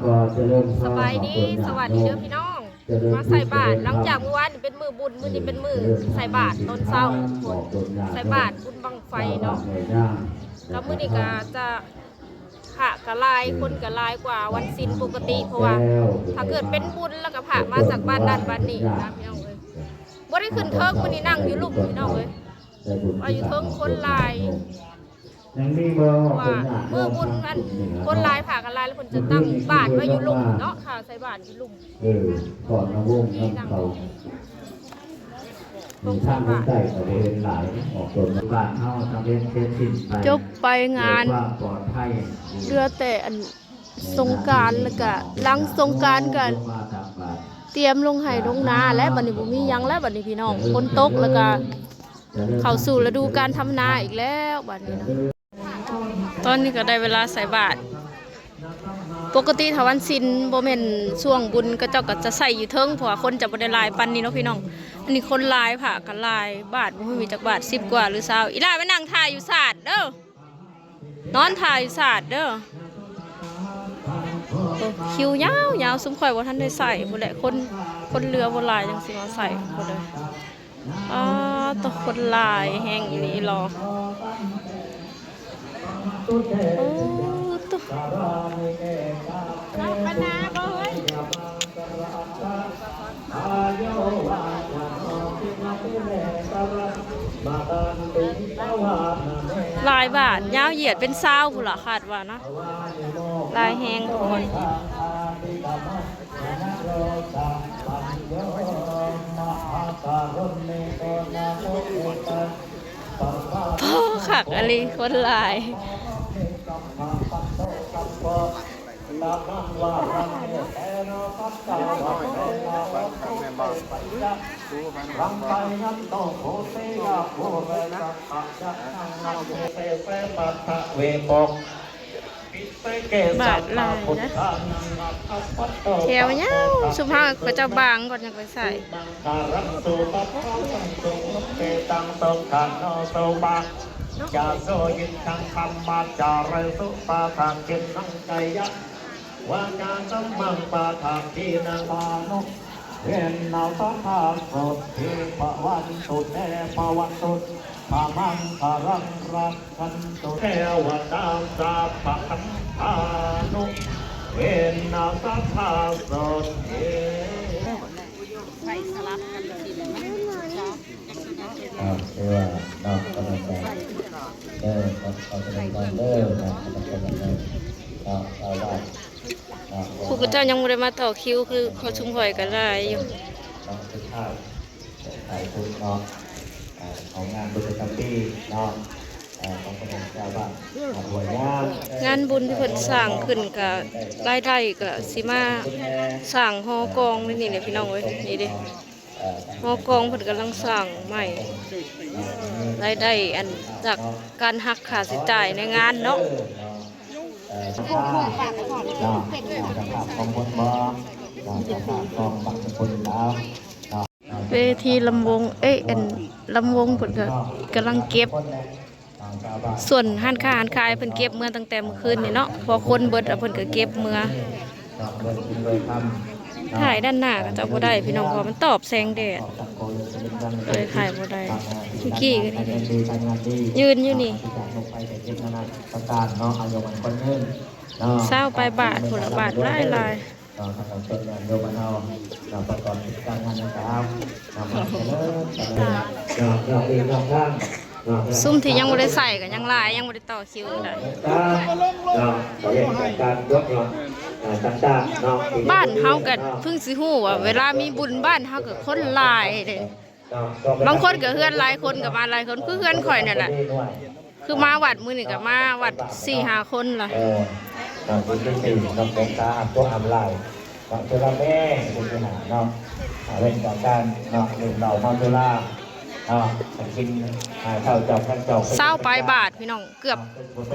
ກໍຈະເລີນພອນ ສະບາຍດີ ສະຫວັດດີເດີພີ່ນ້ອງ ມາໃສ່ບາດ ຫຼັງຈາກມື້ວານນີ້ເປັນມື້ບຸນ ມື້ນີ້ເປັນມື້ໃສ່ບາດຕອນເຊົ້າ ໃສ່ບາດບຸນບັ້ງໄຟເນາະ ກໍມື້ນີ້ກໍຈະ ພະກໍຫຼາຍ ຄົນກໍຫຼາຍກວ່າວັນສິນປົກກະຕິ ເພາະວ່າຖ້າເກີດເປັນບຸນແລ້ວກໍພະມາຈາກບ້ານນັ້ນບ້ານນີ້ນະພີ່ນ້ອງເອີຍ ບໍ່ໄດ້ຂຶ້ນເທິງ ມື້ນີ້ນັ່ງຢູ່ລຸ່ມພີ່ນ້ອງເອີຍ ວ່າຢູ່ເທິງຄົນຫຼາຍ ຍັງມີບໍ່ ເພາະວ່າມື້ບຸນອັນຄົນຫຼາຍ ພະກໍຫຼາຍ ແລ້ວເພິ່ນຈະຕັ້ງບາດໄວ້ຢູ່ລຸ່ມເນາະ ຖ້າໃສ່ບາດຢູ່ລຸ່ມ ເອີ ກ່ອນນະວົງນຳເຂົາ ຢູ່ທາງເມືອງໃຕ້ກໍບໍ່ເຫັນຫຼາຍ ອອກຕົນບ້ານເຮົາທາງເວັນເຂດສິນໄປ ຈົບໄປງານ ເພື່ອຄວາມປອດໄພ ເຫຼືອແຕ່ອັນສົງການ ແລ້ວກະຫຼັງສົງການກະຕຽມລົງໄຮ່ລົງນາແລ້ວ ບັດນີ້ບໍ່ມີຫຍັງແລ້ວ ບັດນີ້ພີ່ນ້ອງ ຝົນຕົກ ແລ້ວກະເຂົ້າສູ່ລະດູການທຳນາອີກແລ້ວ ບັດນີ້ນະ. ຕອນນີ້ກໍໄດ້ເວລາໃສ່ບາດ ປົກກະຕິຖ້າວັນສິນບໍ່ແມ່ນຊ່ວງບຸນ ເຂົາເຈົ້າກໍຈະໃສ່ຢູ່ເທິງ ເພາະວ່າຄົນຈະບໍ່ໄດ້ຫຼາຍປານນີ້ເນາະພີ່ນ້ອງ ອັນນີ້ຄົນຫຼາຍ ພະກໍຫຼາຍ ບາດບໍ່ຮູ້ມີຈັກບາດ ສິບກວ່າຫຼືຊາວ ອີ່ຫຼ້າໄປນັ່ງຖ່າຍຢູ່ສາດເດີ ນອນຖ່າຍຢູ່ສາດເດີ ໂອ້ ຄິວຍາວໆ ຊຸມຂ້ອຍບໍ່ທັນໄດ້ໃສ່ພຸ້ນແຫຼະ ຄົນ ຄົນເຫຼືອບໍ່ຫຼາຍຈັ່ງຊິມາໃສ່ພຸ້ນເດີ. ປາດໂທ້ ຄົນຫຼາຍແຮງອີ່ຫຼີຫຼໍ ໂອ້ໂທ້ ຫຼາຍບາດ ຍາວຢຽດເປັນຊາວພຸ້ນລະ ຄາດວ່ານະ ຫຼາຍແຮງທຸກຄົນ. ໂອ້ ຄັກອີ່ຫຼີ ຄົນຫຼາຍ ບາດຫຼາຍນະ ແຖວຍາວ ຊຸມເຮົາເຂົາເຈົ້າບາງກ່ອນຈັ່ງໄປໃສ່ ວາຈາສະມັງປະທັດທິນັງ ເວນນະສະທາໂສດທິພະວັນຕຸ ເຕພະວັນຕຸ ພະມັງຄະລັງລັກຂັນຕຸ ເທວະຕາສັບພະສັງຄານຸ ເວນນະສະທາໂສດທິ ໃສ່ສະຫຼັບກັນຊິ ອ່າ ເທວະເນາະ ກຳລັງໃຈເດີ ຂໍສະແດງຄວາມເດີເນາະ ກຳລັງໃຈເນາະ ຊາວບ້ານ ຜູ້ເຂົາເຈົ້າຍັງບໍ່ໄດ້ມາຕໍ່ຄິວ ຄືເຂົາຊຸມຂ້ອຍກໍຫຼາຍຢູ່ ງານບຸນທີ່ເພິ່ນສ້າງຂຶ້ນກໍລາຍໄດ້ກໍຊິມາສ້າງຫໍກອງໃນນີ້ແຫຼະພີ່ນ້ອງເອີຍ ນີ້ເດ້ ຫໍກອງເພິ່ນກຳລັງສ້າງໃໝ່ ລາຍໄດ້ອັນຈາກການຫັກຄ່າໃຊ້ຈ່າຍໃນງານເນາະ. ເວທີລຳວົງ ເອີຍ ອັນລຳວົງເພິ່ນກໍກຳລັງເກັບ ສ່ວນຮ້ານຄ້າຮ້ານຂາຍເພິ່ນເກັບເມືອຕັ້ງແຕ່ມື້ຄືນນີ້ເນາະ ພໍຄົນເບິດແລ້ວເພິ່ນກໍເກັບເມືອ ຖ່າຍດ້ານໜ້າເຂົາເຈົ້າບໍ່ໄດ້ພີ່ນ້ອງ ເພາະວ່າມັນຕອບແສງແດດ ກໍເລີຍຖ່າຍບໍ່ໄດ້ ເມື່ອກີ້ກໍນີ້ ຢືນຢູ່ນີ້ ຊາວປາຍບາດພຸ້ນລະ ບາດຫຼາຍໆ. ຊຸມທີ່ຍັງບໍ່ໄດ້ໃສ່ກໍຍັງຫຼາຍ ຍັງບໍ່ໄດ້ຕໍ່ຄິວກັນໄດ້ ບ້ານເຮົາກໍເພິ່ງຊິຮູ້ວ່າເວລາມີບຸນບ້ານເຮົາກໍຄົນຫຼາຍເດ້ ບາງຄົນກໍເຮືອນຫຼາຍຄົນກໍມາຫຼາຍຄົນ ຄືເຮືອນຂ້ອຍນັ້ນແຫຼະ ຄືມາວັດມື້ນີ້ກໍມາວັດສີ່ຫ້າຄົນລະ ເອີ ເນາະ ເປັນຈັ່ງຊີ້ ນ້ອງແກງຕາ ພວກອຳຫຼາຍ ເນາະ ເທື່ອລະແມ່ ເປັນຈັ່ງຊີ້ເນາະ ເວັ້ນຈາກການເນາະ ດື່ມເຫຼົ້າເມົາສຸລາເນາະ ກິນ ອ່າ ເຂົ້າຈອກ ແກງຈອກ ຊາວປາຍບາດພີ່ນ້ອງ ເກືອບ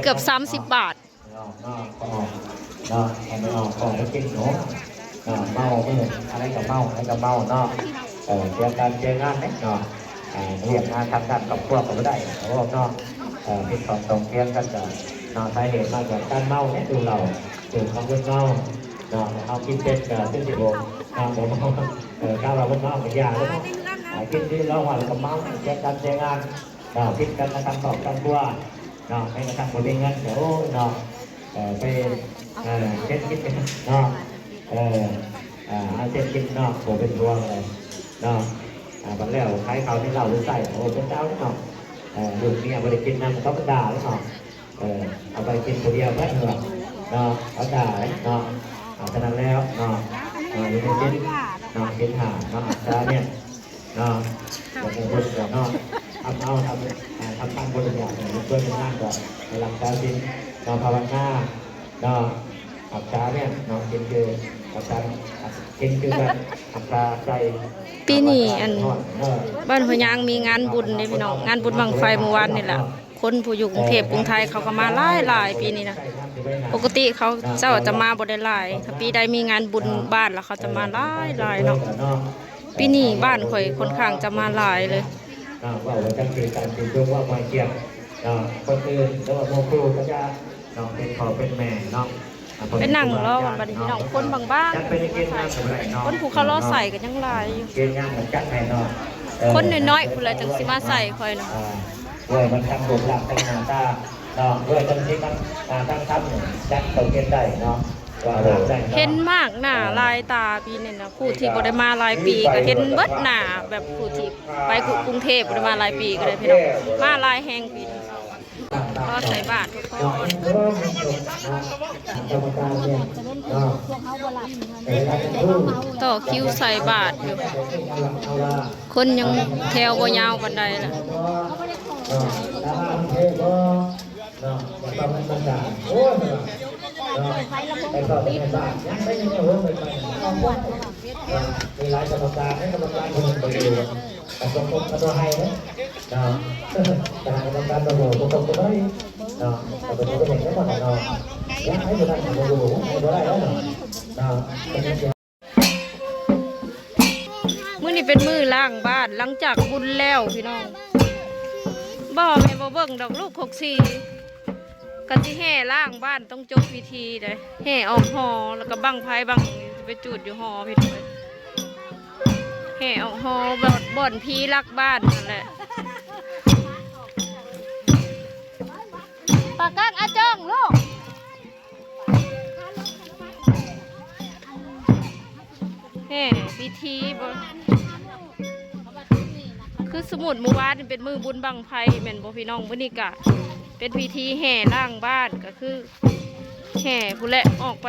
ເກືອບສາມສິບບາດ ເນາະ ເນາະ ເນາະ ເນາະ ເນາະ ເນາະ ເນາະ ເມົາມື້ ອັນໃດກໍເມົາ ອັນໃດກໍເມົາເນາະ ເອີ ເສຍການເສຍງານເດ້ເນາະ ເອີ ວຽກງານທາງດ້ານຄອບຄົວກໍບໍ່ໄດ້ ເນາະ ເອີ ຜິດຂອງຕົງພຽງກັນກໍເນາະ ສາເຫດມາຈາກການເມົາເດ້ ດື່ມເຫຼົ້າ ດື່ມຂອງມຶນເມົາ ເນາະ ເຮົາກິນເປັນກໍຄືຊິບໍ່ເນາະ ບໍ່ເມົາ ເອີ ກະວ່າບໍ່ເມົາກໍຢ່າເລີຍເນາະ ອ່າ ກິນທີ່ເຫຼົ້າແລ້ວກໍເມົາ ເສຍການໃຊ້ງານເນາະ ຜິດກັນໃນການຕອບການຕົວເນາະ ແມ້ກະທັ່ງບໍ່ມີເງິນກໍ ໂອ້ຍ ເນາະ ເອີ ໄປ ເອີ ເຮັດກິນເນາະ ເອີ ອ່າ ເຮັດກິນເນາະ ບໍ່ເປັນຫ່ວງເລີຍເນາະ ອ່າ ບັດແລ້ວຂາຍເຂົ້າໃຫ້ເຫຼົ້າຫຼືໃຊ້ ໂອ້ ເປັນເຈົ້າເນາະ ເອີ ລູກເມຍບໍ່ໄດ້ກິນນຳກໍຕ້ອງດ່າເນາະ. ເອີ ເອົາໄປກິນຜູ້ດຽວເບິດເນາະ ເນາະ ເອົາໄດ້ເນາະ ອ່າ ສະນັ້ນແລ້ວເນາະ ເນາະ ຢູ່ໃນສິນເນາະ ສິນຫ້າເນາະ ຮັກສາແມ່ນເນາະ ແລ້ວກໍບຸນກໍເນາະ ທຳເອົາ ທຳ ອ່າ ທຳທານບໍລິຈາກ ເອີ ຊ່ວຍງານກໍໃຫ້ຮັກສາສິນເນາະ ພາວະນາເນາະ ຮັກສາແມ່ນເນາະ ສິນຄືຮັກສາ ສິນຄືການຮັກສາໃຈ ປີນີ້ ອັນ ເນາະ ບ້ານຫ້ວຍຍາງມີງານບຸນເດ້ພີ່ນ້ອງ ງານບຸນບັ້ງໄຟມື້ວານນີ້ແຫຼະ. ຄົນຜູ້ຢູ່ກຸງເທບກຸງໄທເຂົາກໍມາຫຼາຍໆ ປີນີ້ນະ ປົກກະຕິເຂົາເຈົ້າຈະມາບໍ່ໄດ້ຫຼາຍ ຖ້າປີໃດມີງານບຸນບ້ານລະເຂົາຈະມາຫຼາຍໆ ເນາະ ປີນີ້ບ້ານຂ້ອຍຂ້ອນຂ້າງຈະມາຫຼາຍເລີຍ ເວົ້າວ່າຈັກຊິກັນຊິຍົກວ່າມາກຽມເນາະ ຄົນອື່ນ ຫຼືວ່າໝູ່ຄູ່ກໍຈະເນາະ ເປັນພໍ່ເປັນແມ່ເນາະ ໄປນັ່ງລໍກັນບັດນີ້ພີ່ນ້ອງ ຄົນບາງໆ ຄົນຜູ້ເຂົາລໍໃສ່ກໍຍັງຫຼາຍຢູ່ ຄົນນ້ອຍໆ ພຸ້ນລະຈັ່ງຊິມາໃສ່ຂ້ອຍນະ. ເອີ ເອີ ມັນທັງຮູບຮ່າງທັງໜ້າຕາເນາະ ເອີ ເຈົ້າໜ້າທີ່ນຳ ອ່າ ທັງທຳນີ້ຈັດເຂົ້າເກນໄດ້ເນາະ ວ່າເຫັນມາກໜ້າຫຼາຍຕາປີນີ້ນະ ຜູ້ທີ່ບໍ່ໄດ້ມາຫຼາຍປີກໍເຫັນເບິດໜ້າ ແບບຜູ້ທີ່ໄປກຸ ກຸງເທບບໍ່ໄດ້ມາຫຼາຍປີກໍໄດ້ພີ່ນ້ອງ ມາຫຼາຍແຮງປີນີ້ ລໍໃສ່ບາດ ຕໍ່ຄິວໃສ່ບາດຢູ່ ຄົນຍັງແຖວບໍ່ຍາວປານໃດລະ. ເນາະ ໄປເຝົ້າແມ່ບ້ານ ເນາະ ໄປເຝົ້າແມ່ບ້ານ ຍັງໄປ ຍັງໄປ ເນາະ ມີຫຼາຍກຳມະການ ໃນກຳມະການຄົນໜຶ່ງໄປຢູ່ ກະສົມຄົບກັນບໍ່ໃຫ້ເດ້ ເນາະ ຄະນະກຳມະການບໍ່ຮູ້ ບໍ່ຄົບກັນບໍ່ໄດ້ ເນາະ ກະບໍ່ຮູ້ເປັນຫຍັງເນາະ ເນາະ ຢາກໃຫ້ຜູ້ນັ້ນກະບໍ່ຮູ້ ໃຫ້ບໍ່ໄດ້ເນາະ ເນາະ. ມື້ນີ້ເປັນມື້ລ້າງບ້ານ ຫຼັງຈາກບຸນແລ້ວພີ່ນ້ອງ ບໍ່ແມ່ນບໍ່ເບິ່ງດອກລູກຫົກສີ່ ກະຊິແຫ່ລ້າງບ້ານ ຕ້ອງຈົບພິທີເດ້ ແຫ່ອອກຫໍ ແລ້ວກະບັ້ງໄຟບັ້ງໄຟໄປຈູດຢູ່ຫໍພີ່ນ້ອງ ແຫ່ອອກຫໍ ບ່ອນ ບ່ອນຜີລັກບ້ານຫັ້ນແຫຼະ ປາກັງອາຈ່ອງລູກ. ແຫ່ພິທີບໍ່ ຄືສົມມຸດມື້ວານນີ້ເປັນມື້ບຸນບັ້ງໄຟແມ່ນບໍ່ພີ່ນ້ອງ ມື້ນີ້ກະເປັນພິທີແຫ່ລ້າງບ້ານ ກະຄືແຫ່ພຸ້ນແຫຼະ ອອກໄປ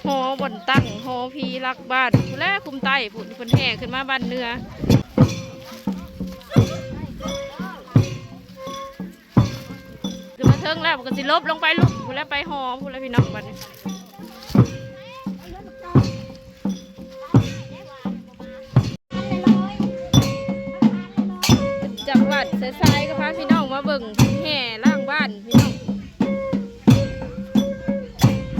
ຫໍບ່ອນຕັ້ງ ຫໍຜີລັກບ້ານພຸ້ນແຫຼະ ຄຸມໃຕ້ພຸ້ນ ເພິ່ນແຫ່ຂຶ້ນມາບ້ານເໜືອ. ຂຶ້ນມາເທິງແລ້ວ ມັນກໍຊິຫຼົບລົງໄປລຸ່ມພຸ້ນແຫຼະ ໄປຫໍພຸ້ນແຫຼະພີ່ນ້ອງ ບັດນີ້ ຈັງຫວັດສາຍໆ ກໍພາພີ່ນ້ອງມາເບິ່ງແຫ່ລ້າງບ້ານພີ່ນ້ອງ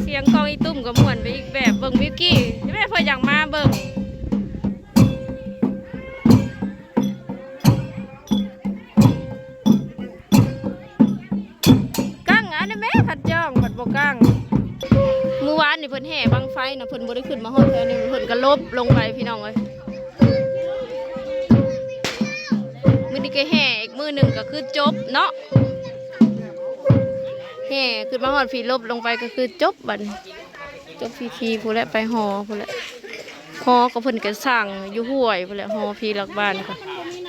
ສຽງກອງອີຕຸ້ມກໍມ່ວນໄປອີກແບບ ເບິ່ງວິວກີ້ ແມ່ເພິ່ນຢາກມາເບິ່ງ. ກັງອັນນີ້ແມ່ ຄັນຈ້ອງພັດບໍ່ກັງ ມື້ວານນີ້ເພິ່ນແຫ່ບັ້ງໄຟນະ ເພິ່ນບໍ່ໄດ້ຂຶ້ນມາຮອດແຖວນີ້ ເພິ່ນກໍຫຼົບລົງໄປພີ່ນ້ອງເອີຍ ມື້ນີ້ກໍແຫ່ອີກມື້ໜຶ່ງກໍຄືຈົບເນາະ ແຫ່ຂຶ້ນມາຮອດພີ້ ຫຼົບລົງໄປກໍຄືຈົບບັດນີ້. ຈົບພິທີພຸ້ນແຫຼະ ໄປຫໍພຸ້ນແຫຼະ ຫໍກໍເພິ່ນກໍສ້າງຢູ່ຫ້ວຍພຸ້ນແຫຼະ ຫໍຜີຫຼັກບ້ານກໍ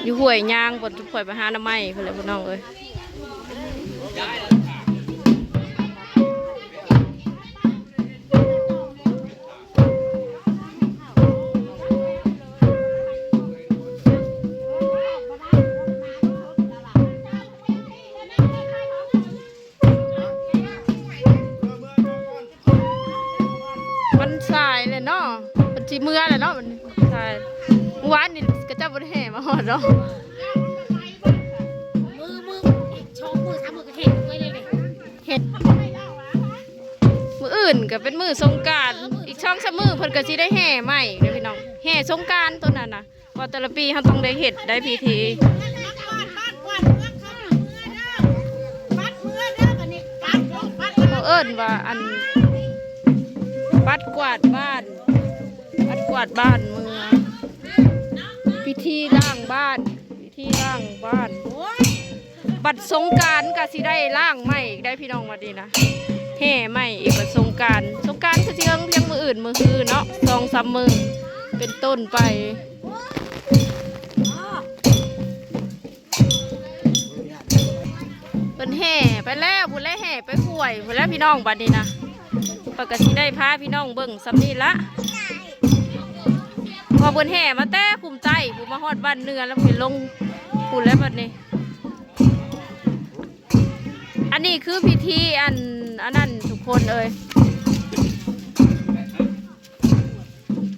ຢູ່ຫ້ວຍຍາງ ບ່ອນຈຸມຂ້ອຍໄປຫາໜໍ່ໄມ້ພຸ້ນແຫຼະພີ່ນ້ອງເອີຍ. ມັນສາຍແຫຼະເນາະ ເພິ່ນຊິເມືອແຫຼະເນາະ ມັນສາຍ. ມື້ວານນີ້ເຂົາເຈົ້າບໍ່ໄດ້ແຫ່ມາຮອດເນາະ ມື້ ມື້ອີກສອງມື້ສາມມື້ກໍແຫ່ໄປເລີຍເດ້ ເຮັດ ມື້ອື່ນກໍເປັນມື້ສົງການ ອີກສອງສາມມື້ເພິ່ນກໍຊິໄດ້ແຫ່ໃໝ່ເດ້ພີ່ນ້ອງ ແຫ່ສົງການໂຕນັ້ນນະ. ວ່າແຕ່ລະປີເຮົາຕ້ອງໄດ້ເຮັດໄດ້ພິທີ ເຂົາເອີ້ນວ່າອັນ ປັດກວາດບ້ານ ປັດກວາດບ້ານເມືອງ ພິທີລ້າງບ້ານ ພິທີລ້າງບ້ານ. ບັດສົງການກໍຊິໄດ້ລ້າງໃໝ່ອີກໄດ໋ພີ່ນ້ອງ ບັດນີ້ນະ ແຫ່ໃໝ່ອີກ. ບັດສົງການ ສົງການກໍຊິເຖິງພຽງມື້ອື່ນມື້ຮືເນາະ ສອງສາມມື້ເປັນຕົ້ນໄປ. ເພິ່ນແຫ່ໄປແລ້ວພຸ້ນແຫຼະ ແຫ່ໄປຫ້ວຍພຸ້ນແຫຼະພີ່ນ້ອງ. ບັດນີ້ນະ ຂ້ອຍກໍຊິໄດ້ພາພີ່ນ້ອງເບິ່ງສ່ຳນີ້ລະ ເພາະເພິ່ນແຫ່ມາແຕ່ຂຸມໃຕ້ພຸ້ນ ມາຮອດບ້ານເໜືອແລ້ວ ເພິ່ນລົງພຸ້ນແຫຼະ. ບັດນີ້ ອັນນີ້ຄືພິທີອັນ ອັນນັ້ນທຸກຄົນເອີຍ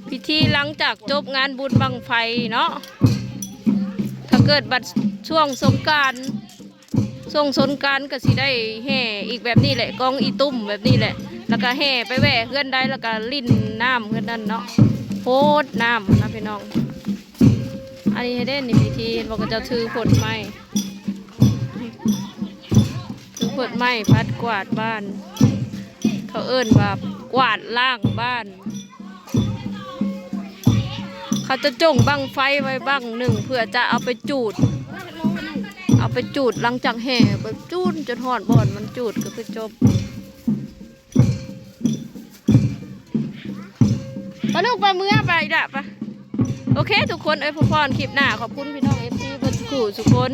ພິທີຫຼັງຈາກຈົບງານບຸນບັ້ງໄຟເນາະ. ຖ້າເກີດບັດຊ່ວງສົງການ ຊ່ວງສົງການກໍຊິໄດ້ແຫ່ອີກແບບນີ້ແຫຼະ ກອງອີຕຸ່ມແບບນີ້ແຫຼະ ແລ້ວກໍແຫ່ໄປແຫວ້ເຮືອນໃດ ແລ້ວກໍຫຼິ້ນນ້ຳເຮືອນນັ້ນເນາະ ໂພດນ້ຳນະພີ່ນ້ອງ. ອັນນີ້ໃຫ້ເດ້ ນີ້ພິທີ ເຫັນບໍ່ ເຂົາເຈົ້າຖືໂພດໄມ້ ຄືເປີດໄມ້ ປັດກວາດບ້ານ ເຂົາເອີ້ນວ່າກວາດລ້າງບ້ານ. ເຂົາຈະຈົ່ງບັ້ງໄຟໄວ້ບັ້ງໜຶ່ງ ເພື່ອຈະເອົາໄປຈູດ ເອົາໄປຈູດ ຫຼັງຈາກແຫ່ໄປຈູດຈົນຮອດບ່ອນມັນຈູດກໍຄືຈົບ. ໄປລູກ ໄປເມືອ ໄປອີ່ຫຼ້າ ໄປ. ໂອເຄທຸກຄົນເອີຍ ພົບພໍ້ຄລິບໜ້າ. ຂອບຄຸນພີ່ນ້ອງເອັຟຊີເບິດສູ່ສູ່ຄົນ.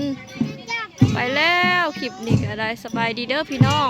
ໄປແລ້ວ ຄລິບນີ້ກໍໄດ້ ສະບາຍດີເດີພີ່ນ້ອງ.